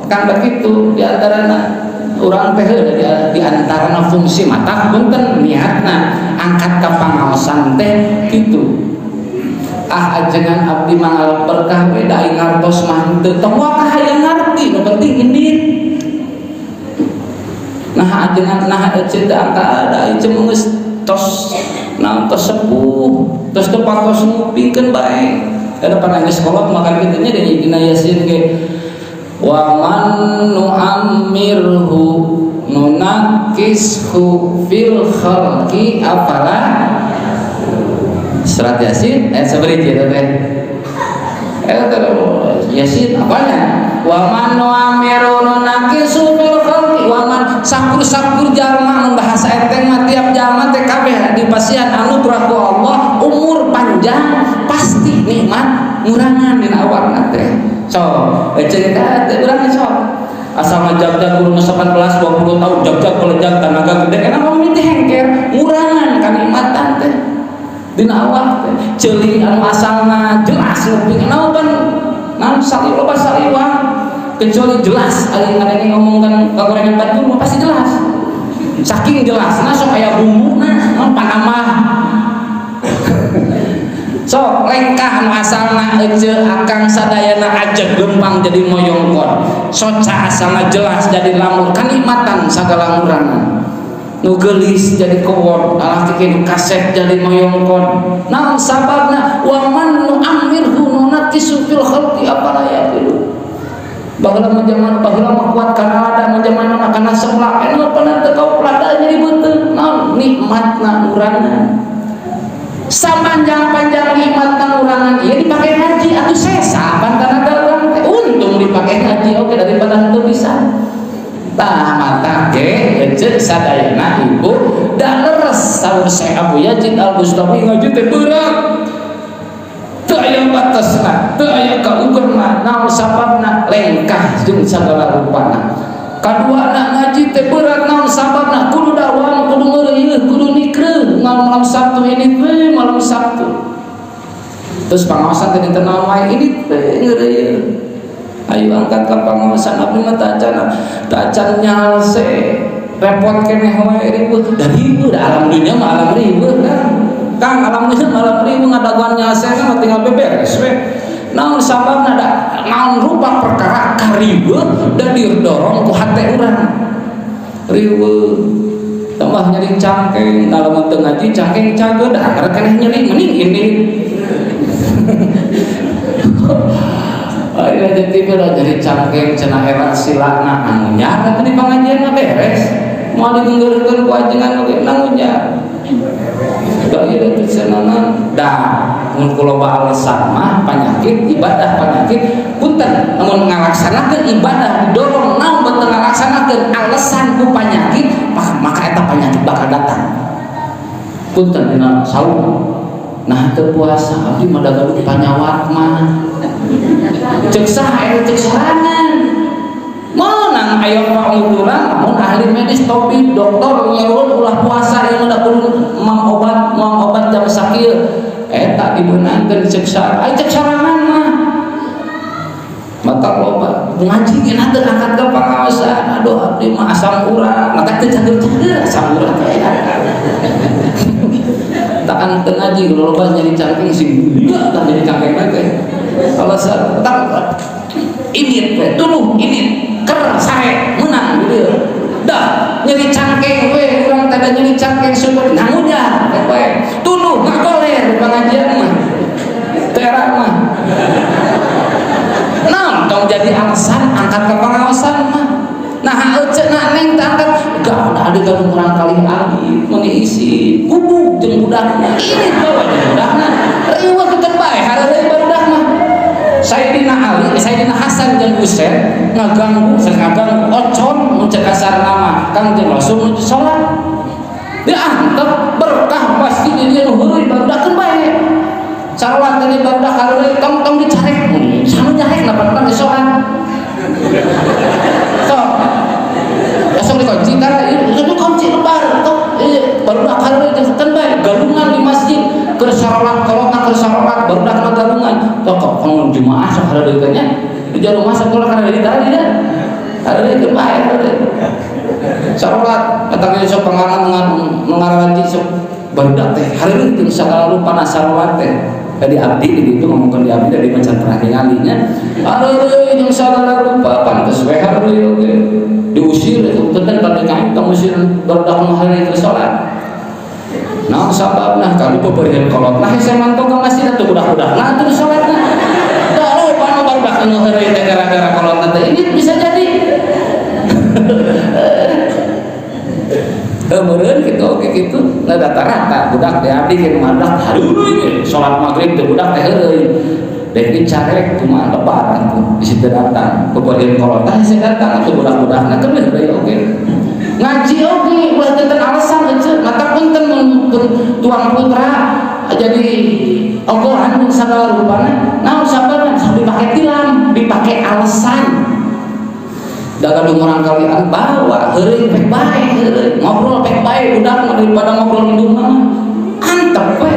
kan begitu di antarana urang teh di antarana fungsi mata punten niatna angkat ka pangaosan teh kitu ah ajengan abdi mangalap berkah we da aing ngartos mah henteu tong waka hayang ngarti nu penting indit nah ajengan nah ece teh angka da ece geus tos naon tos sepuh tos teu patos ngupingkeun bae ada panangis sekolah makan kitu nya dina Yasin ge wa man nu'ammirhu Nunakkishu fil khalqi afala. Surat Yasin ayat sabaraha eta teh? Eta Yasin apanya? Wa man nu'ammiru nunakkisu fil khalqi, wa man sakur-sakur jalma, mun bahasa enteng mah tiap jalma teh kabeh dipasihan anugerah ku Allah umur panjang, pasti nikmat ngurangan dina awakna teh. So cerita teh urang sok asal ngajagjag umur 18 20 tahun, jagjag kelejag, tenaga gede, enak mau mimiti hengker, ngurangan kanikmatan teh dina awak teh. Ceuli anu asalna jelas nguping, naon pan naon sali loba saliwang, kecuali jelas ari ngadenge ngomongkan kagorengan batur mah pasti jelas, saking jelasna sok aya bumbuna, naon panambah. Sok lengkah anu asalna ece akang sadayana ajeg lempang jadi moyongkon, soca asalna jelas jadi lamur, kanikmatan sagala ngurangan, nu geulis jadi kowot, alah kiki, nu kasep jadi moyongkon. Naon sababna? Wa man nu'ammirhu nunakkisu fil khalqi afala yaqilu. Baheula mah zaman baheula mah kuat kana lada, mun zaman mah kana seplak, anu pernah teu kau lada jadi beuteung. Naon? Nikmatna ngurangan. Sapanjang-panjang nikmatna ngurangan ieu dipake ngaji atuh sesa pan tanaga urang teh. Untung dipake ngaji oke daripada henteu bisa. Tah mata ge ece sadayana ibu da leres saur Syekh Abu Yazid Al Bustami, ngaji teh berat, teu aya batasna, teu aya kaukurna. Naon sababna? Lengkah jeung sagala rupana. Kaduana, ngaji teh berat, naon sababna? Kudu dawam, kudu ngeureuyeuh, kudu nikreuh. Malam Sabtu ini teh, malam Sabtu terus pangaosan teh dinten naon wae ini teh ngeureuyeuh. Ayo angkat ka pangaosan, abdi mah tacan tacan nyalse, repot keneh wae, ribut da riweuh da. Alam dunia mah alam riweuh kan, Kang, alam dunia mah alam riweuh. Ngadaguan nyalse mah tinggal beberes we. Naon sababna? Da naon rupa perkara kariweuh dan didorong ku hate urang riweuh, tambah nyeri cangkeng. Kalau teu ngaji cangkeng cageur, dah anggar keneh nyeri, mending ini. Ayo jadi beda jadi cangkeng cenah era silana nangunyar tadi pengajian mah beres, mau digenggeureun ku ajengan oge nangunyar da ieu teh cenah. Dah mun kuloba alasan mah penyakit ibadah, penyakit punten, lamun ngalaksanakeun ibadah didorong naon betul ngalaksanakeun alasan ku penyakit, maka eta penyakit bakal datang. Punten, dina saum nah teu puasa, abdi mah da gaduh panyawat mah, cek saha eta? Cek sorangan menang ayo panguturan. Lamun ahli medis, tabib, dokter nyeruan ulah puasa ieu mah, kudu mang obat, mang obat jam sakieu, eta dibeunangkeun cek saha? Ai cek sorangan mah mata loba ngaji ge teu angkat ke pangaosan, aduh abdi mah asam urat, mata teu cager-cager asam urat teh, takkan teu ngaji loba nyeri cangkeng sing gila tah jadi cangkeng teh alasan tak ini we tuluh ini ker sae menang gitu dah. Nyeri cangkeng we urang teh, nyeri cangkeng syukur nangunya we tuluh ngagoler di pengajian mah teu era mah. Naon tong jadi alasan angkat ke pengawasan mah. Nah ece nak neng teh angkat gak ada gaduh murang kali alit meuni isi gubuk jeung budakna, ini bawa jeung budakna riweuh keun bae hareureuy barudak mah. Sayyidina Ali, Sayyidina Hasan jeung Husain ngaganggu, ngaganggu ocon mun cek kasar nama Kangjeng Rasul nuju salat. Diantep berkah pasti di dieu nu heureuy barudak keun bae. Salat tadi barudak hareureuy, tong tong dicarek. Sanu nyarek na barudak di salat. Sok. Langsung dikunci kan, ieu dikunci lebar, tok ieu barudak hareureuy jeung keun bae galungan di masjid keur salat, kolotna keur salat, barudak mah galungan. Tok kok jumaah sok hareureuy teh nya. Di jero rumah sekolah kana di tadi dah. Hareureuy keun bae hareureuy. Salat eta ge sok pengalaman mengarang sok barudak teh hareureuy teu sagala rupa salat teh. Tadi abdi di ditu ngomongkeun di abdi dari macan pernah ningalinya. Hareureuy jeung sagala rupa, pantes we hareureuy oge. Diusir itu punten pada kain tong usir barudak nu hareureuy keur salat. Naon sababna? Kalau peperihan kolot nah hese mantong ka masjid atuh budak-budak nah atuh salatna. Tah loba nu barudak nu heureuy teh gara-gara kolotna teh, ini bisa jadi. Meureun kitu oge kitu nah rata-rata budak teh abdi ge budak aduh salat maghrib teh budak teh heureuy. Dek carek kumaha lebaran tuh di situ datang kemudian kolot tah saya datang atuh budak-budakna teh heureuy oge. Ngaji oge ulah tenten alasan ece mata punten mun tuang putra jadi ogohan segala rupana naon sababna sok dipake tilam dipake alasan dagang orang kalian bawa heureuy pek bae heureuy ngobrol pek bae budak daripada ngobrol indung mah antep we.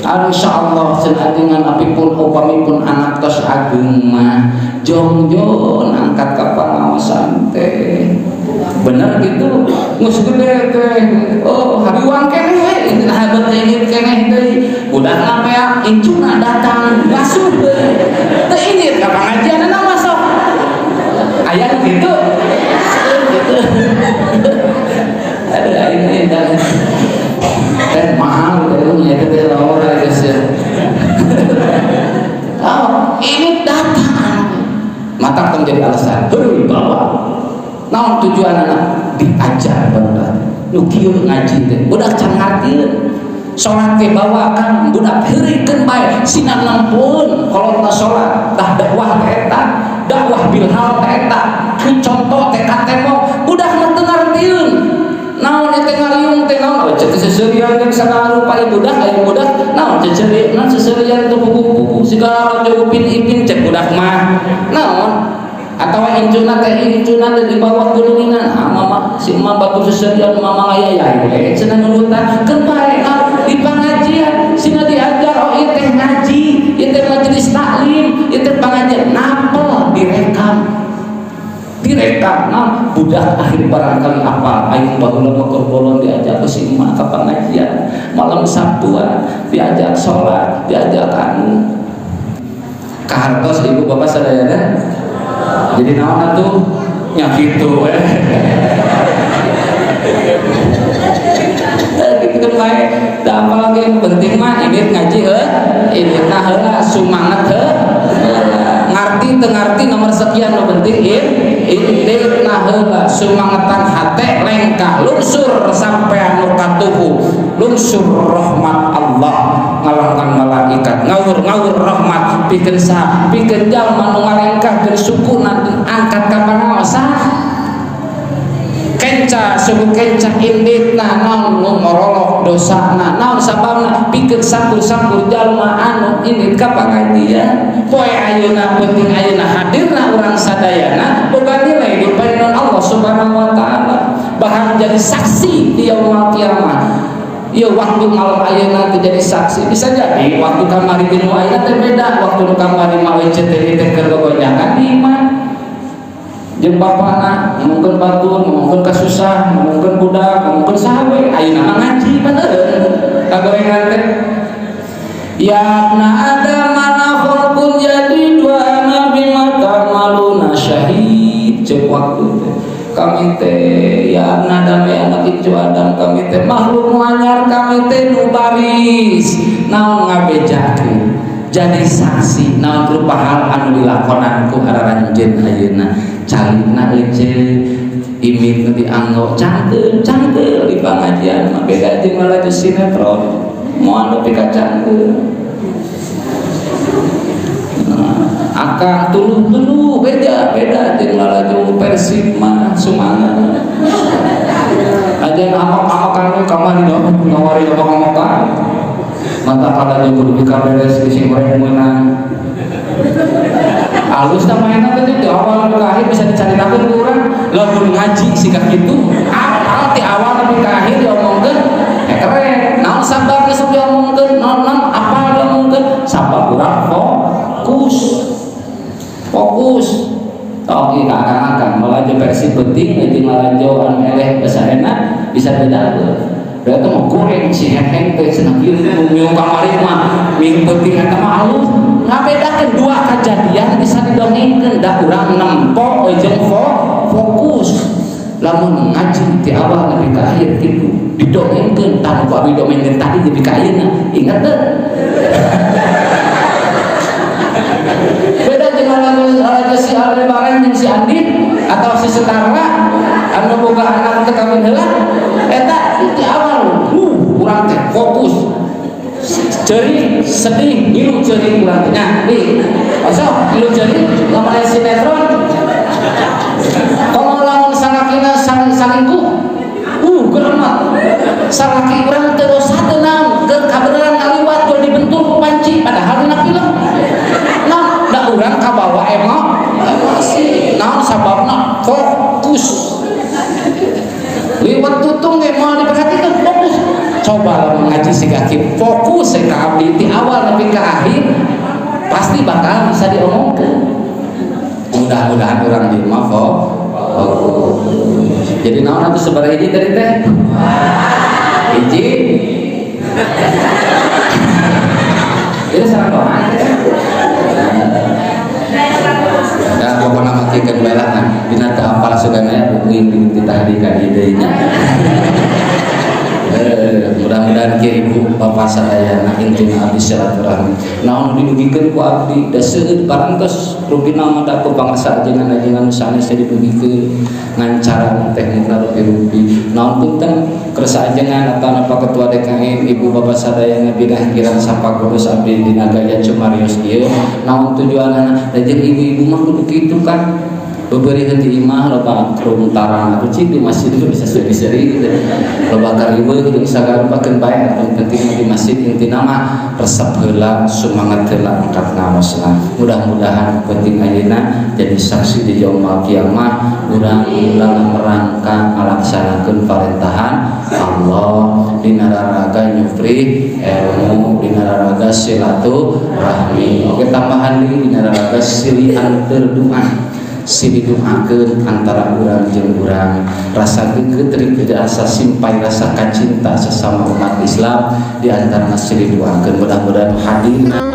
Insyaallah senajan apipun upamipun anak tos ageung mah jongjon angkat ka pangaosan teh bener gitu geus gede teh oh hariwang keneh we nah indit keneh deui budak ngapeak incuna datang ngasuh deui teu indit ka pangajianna masuk aya nu kitu gitu aduh aing edan teh mahal teh nya teh laura geus ya. Oh, ini datang mata tong jadi alasan heuy bawa naon tujuan anak diajar barudak nu kieu ngaji teh budak can ngartieun salat teh bawa kan budak heureukeun bae sina nempoeun kolotna salat tah dakwah teh eta dakwah bilhal teh eta ku contoh teh katembok budak mah teu ngartieun naon teh ngariung teh naon oh, cek seserian jeung sagala rupa budak aya budak naon ceceuri naon seserian teh buku-buku segala raja upin ipin cek budak mah naon atau incuna teh incuna teh di bawah gunungan ah mama si emak batu seserian mama ngayayai we cenah nurutan keun bae di pengajian sina diajar oh ieu teh ngaji ieu teh majelis taklim ieu teh pengajian napel direkam direkam nah budak akhir barangkali apa aing baheula mah keur bolon diajak ke si emak ka pengajian malam Sabtuan diajak sholat diajak anu kahartos ibu bapak sadayana jadi naon atuh nya kitu we gitu kan bae da apalagi yang penting mah ini ngaji heuh ini nah heula sumanget heuh ngarti teu ngarti nomor sekian nu penting indit nah heula sumangetan hate lengkah lungsur sampai anu katuhu lungsur rahmat Allah ngalangkan malaikat ngawur-ngawur rahmat pikeun saha pikeun jalma nu ngalengkahkeun sukuna angkat ka pangaosan kenca suku kenca inditna naon nu morolok dosana naon sababna pikeun sakur-sakur jalma anu indit ka pangajian poe ayeuna penting ayeuna hadirna urang sadayana boga nilai di payunan Allah Subhanahu wa taala bahkan jadi saksi di yaumul kiamah. Iya waktu malam ayeuna teh jadi saksi bisa jadi waktu kamari jeung nu ayeuna teh beda waktu nu kamari mah teh teh keur gogonjakan di imah jeung bapana ngomongkeun batur ngomongkeun kasusah ngomongkeun budak ngomongkeun saha we ayeuna mah ngaji bener kagorengan teh ya ibna adam ana khalqun jadid wa ana bima ta'maluna syahid cek waktu teh kami teh ya ibna adam ya anak incu Adam kami teh makhluk anyar kami teh nu baris naon ngabejakeun jadi saksi naon rupa hal anu dilakonan ku araranjeun ayeuna calina ece imit nu dianggo cangkeul cangkeul di pangajian mah beda jeung lalajo sinetron moal nepi ka cangkeul nah, akang tuluh-tuluh beda beda jeung lalajo Persib mah sumangat aja amok-amokan kamari dong kamari amok-amokan mata kala jeung kudu dikaberes di sing goreng meunang alus da mainna teh di awal ke akhir bisa dicaritakeun ku urang lamun ngaji siga kitu apal ti awal nepi ka akhir diomongkeun keren naon sababna sok diomongkeun naon naon apal diomongkeun sabab urang fokus fokus oke kakak-kakak melaju versi penting jeung lalajo anu eleh basa enak bisa beda berarti mau goreng si heheng teh cenah kieu nu kamari mah minggu penting eta mah alus ngabedakeun dua kejadian bisa didongengkeun da urang nempo jeung fokus lamun ngaji ti awal nepi ka akhir kitu didongengkeun tanpa abdi dongengkeun tadi nepi ka ayeuna ingat teu beda jeung lalajo si Aldebaran jeung si Andin atau si Setara anu boga anak teu kawin heula Eta di awal urang teh fokus, ceurik sedih, ngilu ceurik urang teh nya. Nih, osok ngilu ceurik lamun aya sinetron. Komo lamun salakina saling salingkuh, geremet. Salaki urang teu dosa teu naon, keur kabeneran ngaliwat keur dibentur ku panci, padahal dina film. Nah, da urang kabawa emosi. Naon sababna? Fokus. Liwat tutung ge moal diperhatikan, fokus. Coba lamun ngaji siga kieu, fokus ka abdi ti awal nepi ka akhir, pasti bakal bisa diomongkeun. Mudah-mudahan urang di mah fokus. Jadi naon atuh sabaraha hiji tadi teh? Hiji. Ini sareng doa teh. Nah, pokokna mah kieu bae lah, nah. Dina teu apal sugana uing dititah di ka dieu deui nya. Mudah-mudahan kieu, ibu bapak sadayana, intina abdi silaturahmi. Naon didugikeun ku abdi da seueur parantos rupina mah, da ku pangersa ajengan-ajengan nu sanes didugikeun ngan cara teh muka rupi-rupi. Naon punten kersa ajengan atau napa ketua DKM, ibu bapak sadayana, bilah kirang sapagodos abdi dina gaya cumarios ieu. Naon tujuanana? Da jeung ibu-ibu mah kudu kitu kan, beubeurieun di imah loba keruntaran atuh, cik di masjid itu bisa seri-seri gitu, loba kariweuh jeung sagala rupakeun bae. Anu penting di masjid intina mah resep heula, semangat heula, angkat ngaosna. Mudah-mudahan penting ayeuna jadi saksi di yaumul kiamah urang dalam rangka ngalaksanakeun parentahan Allah dina raraga nyupri ilmu, dina raraga silaturahmi. Oke, tambahan deui dina raraga silih anteur doa, silih doakeun antara urang jeung urang, rasa geukeuh, rasa simpai, rasa kacinta sesama umat Islam di antara silih doakeun. Mudah-mudahan hadirna